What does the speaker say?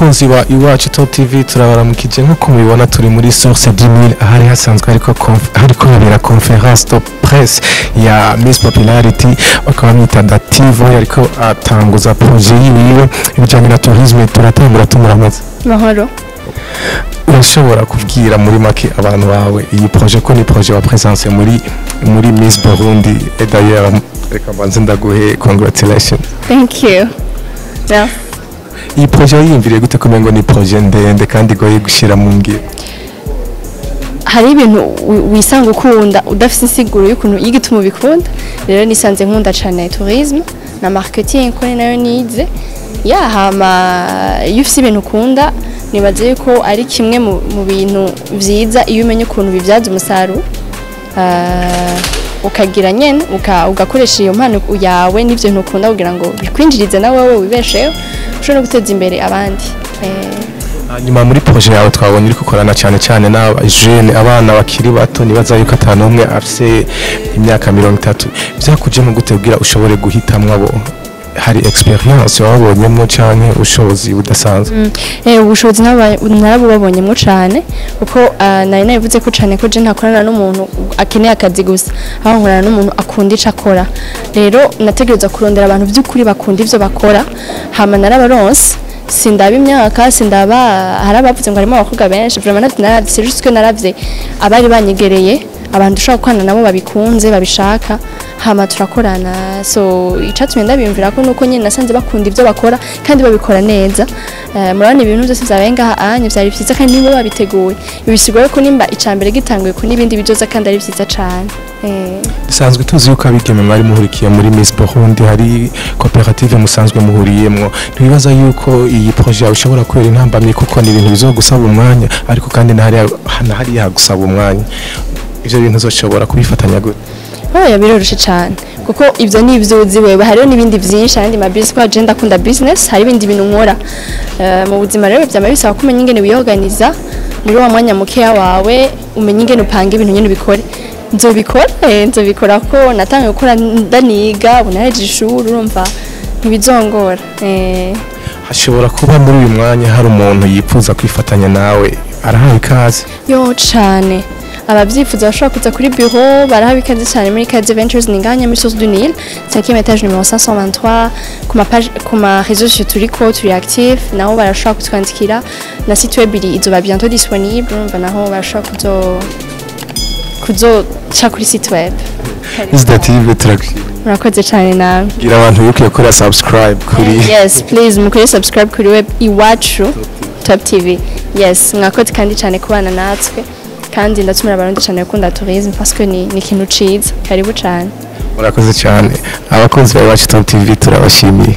Abakunzi ba Iwacu Top TV, turabaramukije. Nk'uko mubibona, turi muri Source du Nil, ahari hasanzwe hariko habera conférence de presse ya Miss Popularity, bakaba bamwita Dative. Yariko atanguza projet yiwiwe ibijanye na tourisme. Turatangura tumuramutse. Mahoro. Urashobora kubwira muri make abantu bawe iyi projet, ko ni projet wa présence muri Miss Burundi? Et d'ailleurs, reka mbanze ndaguhe congratulations. Thank you, yeah. Iyi projet wiyumviriye gute, kumengo ni projet ndende kandi igoye gushira mu ngiro? Hari ibintu wisanga ukunda udafite insiguro y'ukuntu y'igituma ubikunda. Rero nisanze nkunda cyane tourisme na marketing, ko ni nayo nize. Ya, hama iyo ufite ibintu ukunda, nibaze yuko ari kimwe mu bintu vyiza iyo umenye ukuntu bibyaza umusaruro. Ukagira nyene ugakoresha iyo mpano yawe n'ivyo bintu ukunda kugira ngo bikwinjirize, na wewe wibesheho, ushobore no guteza imbere abandi. Hanyuma muri projet yawe twabonye uri gukorana cyane cyane n'aba jeunes, abana bakiri bato. Nibaza yuko atanu umwe afise imyaka 30. Vyakujemo gute kugira ushobore guhitamwo abo? Hari expérience wabonyemwo canke ubushobozi budasanzwe? Ubushobozi narabubabonyemwo cane, kuko nari nabivuze ko cane ko je ntakorana n'umuntu akeneye akazi gusa, aho nkorana n'umuntu akunda ico akora. Rero nategerezwa kurondera abantu vy'ukuri bakunda ivyo bakora. Hama narabaronse. Sindaba imyaka, sindaba. Hari abavuze ngo harimo abakobwa benshi. Vraiment naravye, c'est juste que naravye abari banyegereye, abantu dushobora gukorana nabo babikunze, babishaka, hama turakorana. So icatumye ndabiyumvira ko nuko nyine nasanze bakunda ivyo bakora kandi babikora neza. Murabona ibintu byose vyabaye ngaha anye vyari vyiza kandi nibo babiteguye. Bisigura ko nimba icambere gitanguye, ko n'ibindi bizoza kandi ari vyiza cane. Dusanzwe tuzi yuko abigeme mwari muhurikiye muri Miss Burundi, hari koperative musanzwe muhuriyemwo. Ntibibaza yuko iyi projet yawe ishobora kubera intambamyi, kuko ni ibintu bizogusaba umwanya, ariko kandi na hariya hagusaba umwanya? Ivyo bintu uzoshobora kubifatanya gute? Oya, biroroshe cyane, kuko ibyo ni ibyo uzi wewe. Hariho n'ibindi byinshi, ayandi ma business, kwa je ndakunda business, hari ibindi bintu nkora. Mu buzima rero byama bisaba kumenya ingene wiyorganiza muri wa mwanya mukeya wawe, umenye ingene upanga ibintu nyene ubikore. Nzobikora, nzobikora ko natangiye gukora ndaniga, ubu nahejeje ishuri, urumva ntibizongora. Hashobora kuba muri uyu mwanya hari umuntu yifuza kwifatanya nawe, arahawe ikaze? Yo, cane. Abavyifuza bashobora kuza kuri bureau, barahawe ikaze cyane muri Kaze Ventures. Ni ngaha muri Source du Nil, 5e étage, numéro 523. Ku ma page, ku ma réseaux sociaux turiko, turi actif, naho barashobora kutwandikira. Na site web iri izoba bientôt disponible, urumva naho barashobora kuzoca kuri site web. Dative, turagushimiye. Murakoze cyane nawe. Gira abantu yuko yakora subscribe kuri Yes, please, mukore subscribe kuri web Iwacu Top TV. Yes, mwakoze kandi cyane kubana natwe, kandi ndatumira Abarundi cyane gukunda tourisme, parce que ni ikintu ciza. Karibu cyane. Murakoze cyane. Abakunzi ba Iwacu Top TV, turabashimiye.